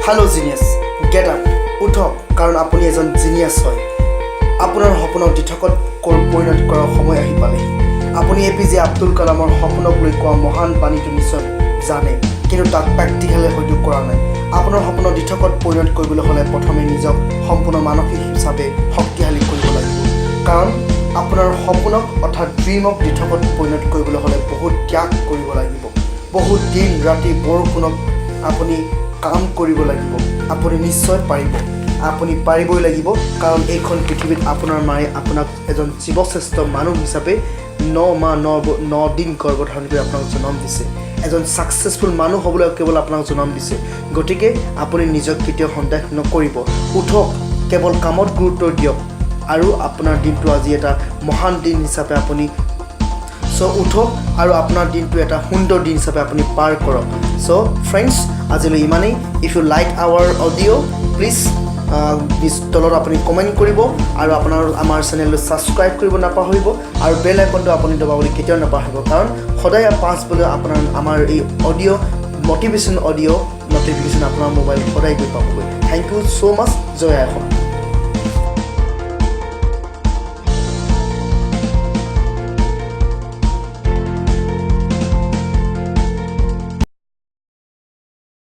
Hello genius, get up, উঠক, কাৰণ আপুনি এজন জিনিয়াছ হয়। আপোনাৰ সপোনক দিঠকত পৰিণত কৰাৰ সময় আহি পালেহি। আপুনি এ.পি.জে. আব্দুল কালামৰ সপোনক লৈ কোৱা মহান বাণীটো নিশ্চয় জানে, কিন্তু তাক প্ৰেক্টিকেলি হয়তো কৰা নাই। আপোনাৰ সপোনক দিঠকত পৰিণত কৰিবলৈ হ'লে প্ৰথমে নিজক সম্পূৰ্ণ মানসিক হিচাপে শক্তিশালী কৰিব লাগিব, কাৰণ আপোনাৰ সপোনক অৰ্থাৎ ড্ৰিমক দিঠকত পৰিণত কৰিবলৈ হ'লে বহুত ত্যাগ কৰিব লাগিব। বহুত দিন ৰাতি বৰষুণক আপুনি কাম কৰিব লাগিব। আপুনি নিশ্চয় পাৰিব, আপুনি পাৰিবই লাগিব, কাৰণ এইখন পৃথিৱীত আপোনাৰ মায়ে আপোনাক এজন জীৱশ্ৰেষ্ঠ মানুহ হিচাপে 9 মাহ 9 দিন গৰ্ভধাৰণ কৰি আপোনাক জন্ম দিছে। এজন ছাকচেছফুল মানুহ হ'বলৈ কেৱল আপোনাক জন্ম দিছে। গতিকে আপুনি নিজক কেতিয়াও সন্দেহ নকৰিব। উঠক, কেৱল কামত গুৰুত্ব দিয়ক আৰু আপোনাৰ দিনটো আজি এটা মহান দিন হিচাপে আপুনি উঠক আৰু আপোনাৰ দিনটো এটা সুন্দৰ দিন হিচাপে আপুনি পাৰ কৰক। চ' ফ্ৰেণ্ডছ, আজিলৈ ইমানেই। If you like our audio, please তলত আপুনি কমেণ্ট কৰিব আৰু আপোনাৰ আমাৰ চেনেলটো ছাবস্ক্ৰাইব কৰিব নাপাহৰিব আৰু বেল আইকনটো আপুনি দবাবলৈ কেতিয়াও নাপাহৰিব, কাৰণ সদায় 5 বজাত আপোনাৰ আমাৰ এই অডিঅ' মটিভেশ্যন অডিঅ' নটিফিকেশ্যন আপোনাৰ মোবাইল সদায় গৈ পাবগৈ। Thank you so much. Joy I Assam.